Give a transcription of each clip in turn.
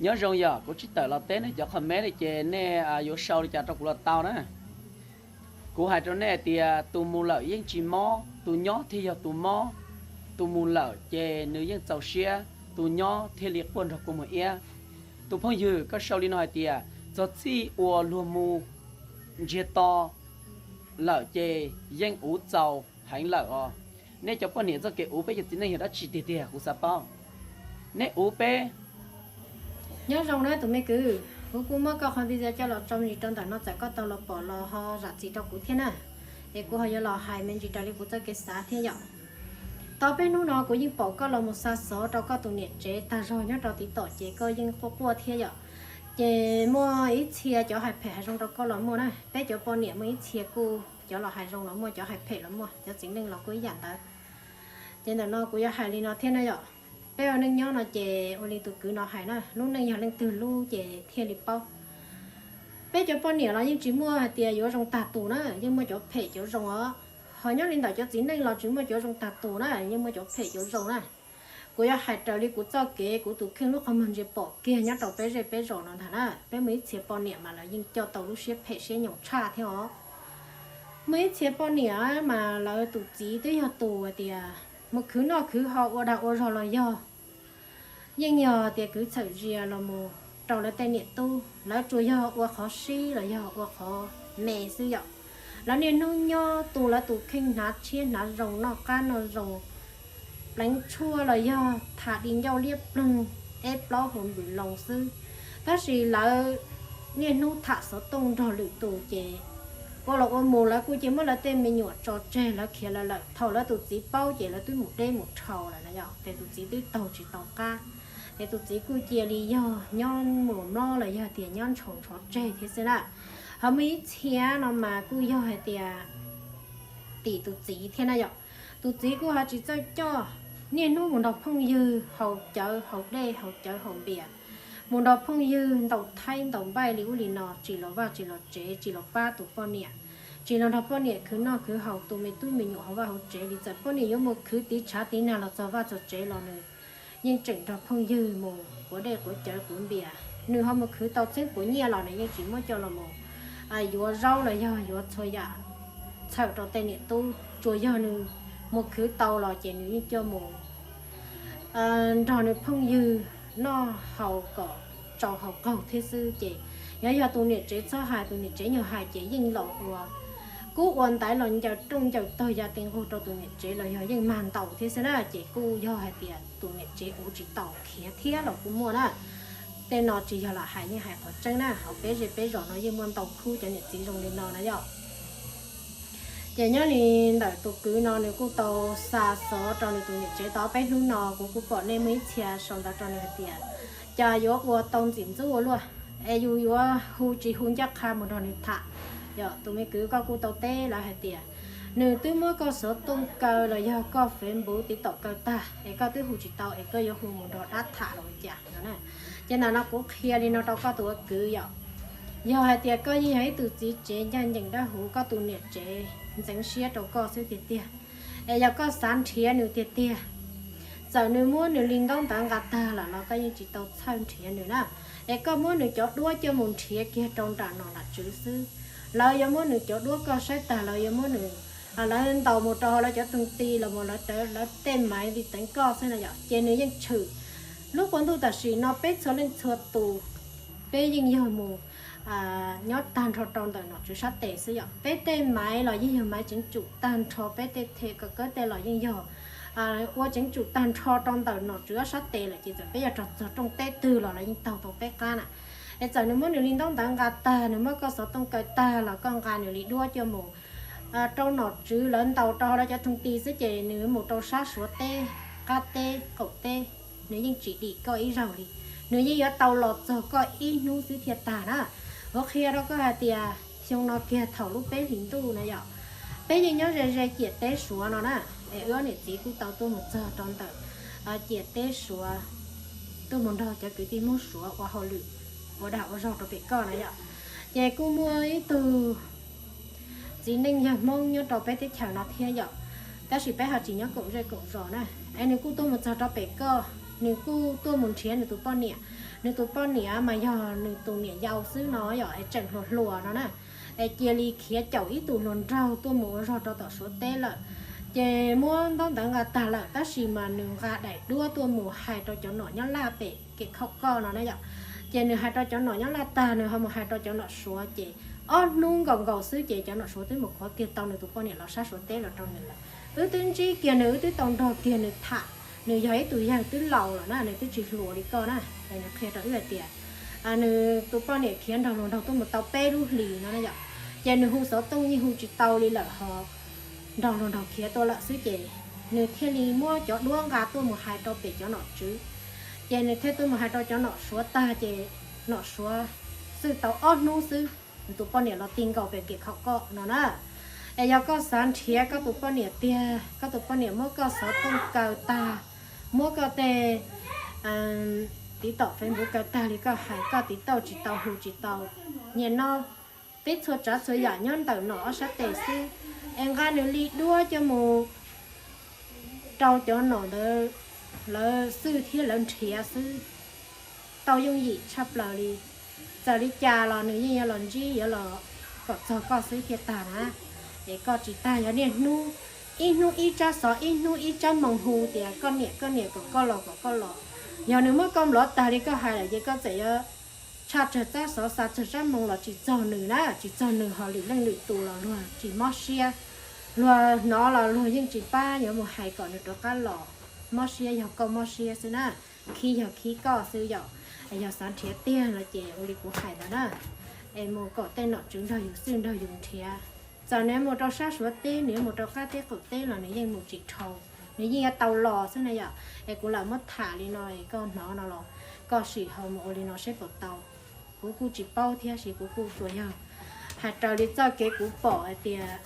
Nyob zoo yom, kuv tsis tawm los teb nej cov comment li ces nej yuav sau li cas rau kuv los tau na. Kuv hais rau nej hais tias tus mus lawm yeej tsis mob, tus nyob thiaj yog tus mob. Tus mus lawm ces nws yeej txaus siab, tus nyob thiaj li quaj nrog kua muag iab. Tus phooj ywg, koj sau li no hais tias txog txij uas luag mus ntsiag to lawm ces yeej uv txaus heev lawm os. Nej cov poj niam txoj kev uv peb cov txiv neej yog dab tsi tiag tiag kuv xav paub. Nej uv peb. Nyob zoo na tus me kwv, kuv kuj muab koj qhov video coj los tso me ntsis rau ntawm no, txawm koj tau los pom los ho zam txim rau kuv thiab na. Es kuv ho yuav los hais me ntsis raws li kuv txoj kev xav thiab yom. Tau peb hnub no kuv yeej pom koj los mus xa xov rau koj tus niam tsev tag zog nyob rau TikTok ces koj yeej quaj quaj thiab yom. Ces muaj ib txhia cov hais phem hais zoo rau koj los muaj na. Peb cov poj niam muaj ib txhia kuj cov los hais zoo los muaj, cov hais phem los muaj, cov txiv neej los kuj ib yam ntawd. Ces ntawm no kuv yuav hais li no thiab na yom. Peb ua neej nyob no ces ua li tus kwv no hais na, lub neej yog leej twg lub ces thiaj li paub. Peb cov poj niam los yeej tsis muaj hais tias yuav zoo tag tus na, yeej muaj cov phem cov zoo os. Ho nyob li ntawm cov txiv neej los tsis muaj cov zoo tag tus na, yeej muaj cov phem cov zoo na. Kuv yuav hais raws li kuv txoj kev, kuv tus kheej lub qhov muag ntsia pom kiag nyob rau peb zej peb zos no ntag na. Peb muaj ib txhia poj niam mas lawv yeej coj tau lub siab phem siab nyoos tshaj thiab os. Muaj ib txhia poj niam mas lawv tus txiv twb yog tus hais tias mus khwv noj khwv haus ua dag ua zog los yog, yeej yog tias kwv txhawm zia los mus rau lawv tej niam tub, lawv tsuas yog ua qhov sib los yog ua qhov me xwb yom. Lawv niaj hnub nyob tu lawv tus kheej hnav tshiab hnav zoo, noj qab noj zoo, pleev tshuaj los yog tham di ncauj liab ploog, eb plaub hauv npws loo xwb. Tab sis lawv niaj hnub tham xov tooj nrog lwm tus ces ua los ua mus lawv kuj cia muab lawv tej me nyuam tso tseg, lawv khiav lawv lawm. Thaum lawv tus txiv paub ces lawv twb mus deb mus dhau lawm na yom, ces tus txiv twb taug tsis tau qab. Ces tus txiv kuj cia li yog nyob mus mlob los yog tias nyob ntshaus ntsov tseg thiab xwb na. Ho muaj ib txhia no mas kuj yog hais tias tim tus txiv thiab na yom. Tus txiv kuj ho tsis txawj coj, niaj hnub mus nrog phooj ywg haus cawv haus dej haus cawv haus npias, mus nrog phooj ywg ntaus thaib ntaus npaij li ub li no, tsis los vaj tsis los tsev, tsis los pab tus poj niam, tsis los nrog poj niam khwv noj khwv haus tu me tub me nyuam hauv vaj hauv tsev li. Txawm poj niam yuav mus khwv tiv tshav tiv nag los txog vaj txog tsev los nws yeej tseem nrog phooj ywg mus quav dej quav cawv quav npias. Nws ho mus khwv tau txheeb puas nyiaj los nws yeej tsis muab coj los mus yuav zaub los yog yuav txhua yam txhawm rau tej niam tub. Tsuas yog nws mus khwv tau los ces nws yeej coj mus nrog nws phooj ywg noj haus kom tsau haus qaug thiab xwb. Ces yog yog tus niam tsev txhob hais, tus niam tsev nyuag hais ces yeej los ua kub ua ntaiv los ncaws rooj ncaws tog ya ti nqug rau tus niam tsev los yog yeej mag ntaus thiab xwb na. Ces kuj yog hais tias tus niam tsev uv tsis tau khiav thiab los kuj muaj na. Tej no tsis yog lam hais, yeej hais qhov tseeb na, hauv peb zej peb zos no yeej muaj ntau khub cov niam txiv zoo li no na yom. Ces nyob li ntawm tus kwv no nws kuj tau xa xov rau nws tus niam tsev tau peb hnub no, kuv kuj pom nej muaj ib txhia sau ntawv rau nws hais tias cas yuav ua tau ntxim ntxub ua luaj, es yus yuav hu tsis hu ncaj qha mus nrog nws tham. Yog tus me kwv koj kuj tau teb lawv hais tias nws twb muab koj xov tooj kaw los yog koj Facebook TikTok kaw tag es koj twb hu tsis tau es koj yuav hu mus nrog dab tham los ua cas no na. Ces ntawm no kuv qhia li no rau koj tus ua kwv yom. Yog hais tias koj yeej yog ib tug txiv tsev ncaj ncees dawb huv, koj tus niam tsev ntxeev siab rau koj xwb tiag tiag, es yog koj xav nrhiav nws tiag tiag, txawm nws muab nws li ntaub ntawv nqa tag lawm los koj yeej tsis tau txhawj nrhiav nws na. Es koj muab nws cov duab coj mus nrhiav kiag rau nram nom nram tswv xwb. Lawv yuav muab nws cov duab, koj saib tag lawv yuav muab nws, lawv ntaus mus rau hauv lawv cov toog ti los mus lawv tej maiv vi teev koj xwb na yom, ces nws yeej tshwm. Lub qub ntuj tam sim no peb txhua leej txhua tus, peb yeej yog mus nyob tag nrho rau ntawm nom tswv sab tes xwb yom. Peb tej maiv los yeej yog maiv tseev tsum tag nrho, peb tej them kawm kawb tej los yeej yog ua tseev tsum tag nrho rau ntawm nom tswv ob sab tes lawm, ces txawm peb yuav rau txog rooj teb twg los lawv yeej taug tau peb qab na. Es txawm nws muab nws li ntaub ntawv nqa tag, nws muab koj xov tooj kaw tag los koj nqa nws li duab coj mus rau nom tswv, lawv ntaus rau hauv lawv cov toog ti xwb ces nws mus rau sab Suav teb, qab teb, qaum teb, nws yeej tsis dim koj ib zaug li. Nws yeej yuav tau los txog koj ib hnub xwb thiaj tag na. Kuv qhia rau koj hais tias xyoo no kiag thaum lub peb hlis ntuj na yom, peb yeej nyob ze ze ciam teb Suav no na. Es wb ob niam txiv kuj tau tuaj mus txog rau ntawm ciam teb Suav, tuaj mus nrog cov kwv tij Hmoob Suav ua hauj lwm ua dag ua zog rau pem koj na yom. Ces kuj muaj ib tug txiv neej yawg Hmoob nyob rau peb teb chaws no thiab yom, tab sis peb ho tsis nyob koom zej koom zos na. Es nws kuj tuaj mus txog rau pem koj, nws kuj tuaj mus nrhiav nws tus poj niam. Nws tus poj niam mas yog nws tus niam yau xwb no yom, es tseem hluas hluas no na, es cia li khiav caum ib tug hluas nraug tuaj mus ua zog rau tom Suav teb lawm. Ces muab ntaub ntawv nqa tag lawm, tab sis mas nws nqa daim duab tuaj mus hais rau cov nom nyob Laj pem kev khaum koj no na yom. Ces nws hais rau cov nom nyob Laj tag, nws ho mus hais rau cov nom Suav, ces ob hnub nkaus nkaus xwb ces cov nom Suav twb mus qhuav kiag tau nws tus poj niam los sab Suav teb los rau nws lawm. Wb twb ntsib kiag nws, wb twb tau nrog kiag nws tham, nws yog ib tug yawg twb laus lawm na, nws twb tsis hluas li koj na. Nws qhia rau wb hais tias nws tus poj niam khiav nrog hluas nraug tuaj mus tau peb lub hlis no na yom, ces nws hu xov tooj yeej hu tsis tau li lawm, ho nrog hluas nraug khiav tuaj lawm xwb ces nws thiaj li muab cov duab nqa tuaj mus hais rau pem cov nom tswv. Ces nws thiaj tuaj mus hais rau cov nom Suav tag ces nom Suav xwb tau ob hnub xwb, nws tus poj niam los tig nkaus pem kev khaum koj no na. Es yog koj xav nrhiav koj tus poj niam tiag, koj tus poj niam muab koj xov tooj kaw tag, muab koj tej tiv tom Facebook kaw tag li koj hais, koj tiv tauj tsis tau, hu tsis tau, niaj no peb txhua tsav txhua yam nyob ntawm nom ob sab tes xwb, es nqa nws li duab coj mus rau cov nom ntawd lawv xwb thiab lawv nrhiav xwb, tau yooj yim tshaj plaws li. Txawm li cas los nws yeej yuav los ntsib, yuav los kom txog koj xwb thiaj tag na. Es koj tsis tag, yog niaj hnub, ib hnub ib tsab xov, ib hnub ib tsab moo hu tias koj niam, koj niam, kom koj los, kom koj los. Yog nws muab koj nplov tag li koj hais lawm ces koj txawm yuav tshaj tsawg tsab xov, xa tsawg tsab moo los tsis txog nws na, tsis txog nws, ho lwm leej lwm tus los luag tsis mob siab, luag hnov los luag yeej tsis pab yuav mus hais kom nws rov qab los. Mob siab yog koj mob siab xwb na, khib yog khib koj xwb yom. Yog xav nrhiav tiag no ces ua li kuv hais ntawd na, es mus kom tej nom tswv nrog yus xwb nrog yus nrhiav. Txawm nws mus rau sab Suav teb, nws mus rau qab teb qaum teb los nws yeej mus tsis dhau, nws yeej yuav tau los xwb na yom. Es kuv lam muab tham li no es koj hnov no los koj sim ho mus ua li no seb puas tau. Kuv kuj tsis paub thiab, sis kuv kuj tsuas yog hais raws li txoj kev kuv pom hais tias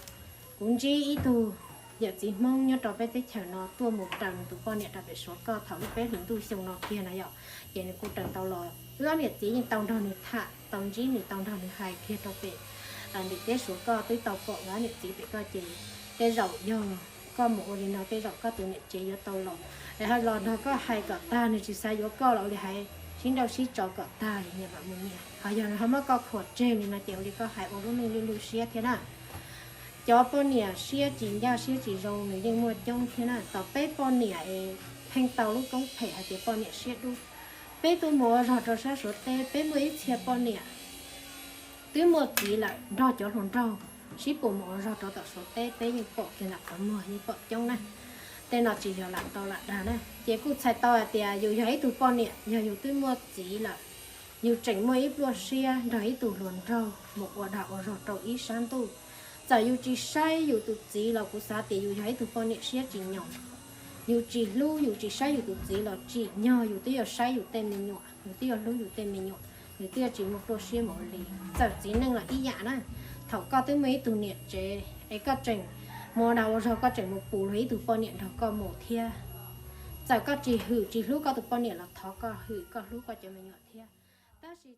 kuv ntsib ib tug yawm txiv Hmoob nyob rau peb teb chaws no tuaj mus raws nws tus poj niam rau pem Suav koj thaum lub peb hlis ntuj xyoo no kiag na yom. Ces nws kuj raws tau los, wb ob niam txiv yeej tau nrog nws tham, tau ntsib nws, tau nrog nws hais kiag rau pem ntim teb Suav koj twb tau pom wb ob niam txiv pem koj ces tej zaum yog koj mus ua li no tej zaum koj tus niam tsev yuav tau los, es ho los nrog koj hais kom tag, nws tsis xav yuav koj los ua li hais sib nrauj sib tso kom tag, nyias mam mus nyias. Ho yog nws ho muab koj khuam tseg li no ces ua li koj hais ua lub neej lwj lwj siab thiab na. Cov poj niam siab tsis ncaj siab tsis zoo nws yeej muaj coob thiab na. Tos peb poj niam es pheej tau lub koob phem hais tias poj niam siab dub. Peb tuaj mus ua zog rau sab Suav teb, peb muaj ib txhia poj niam twb muaj txiv lawm nrog cov hluas nraug sib pus mus ua zog rau tom Suav teb, peb yeej pom kiag ntawm qhov muag yeej pom coob na. Tej no tsis yog lam tau lam dag na, ces kuj txhais tau hais tias yus yog ib tug poj niam, yog yus twb muaj txiv lawm, yus tseem muaj ib pluaj siab nrog ib tug hluas nraug mus ua dag ua zog rau ib sab ntuj. Txawm yus tsis saib yus tus txiv los kuv xav tias yus yog ib tug poj niam siab tsis nyoos. Yus tsis hlub, yus tsis saib yus tus txiv los tsim nyog yus twb yuav saib yus tej me nyuam, yus twb yuav hlub yus tej me nyuam, yus twb yuav tsis muaj pluaj siab mus ua li. Txawm txiv neej los ib yam na, thaum koj twb muaj ib tug niam tsev es koj tseem mus ua dag ua zog, koj tseem mus pus luag ib tug poj niam nrog koj mus thiab. Txawm koj tsis hwm tsis hlub koj tus poj niam los thov koj hwm koj hlub koj cov me nyuam thiab. Tab sis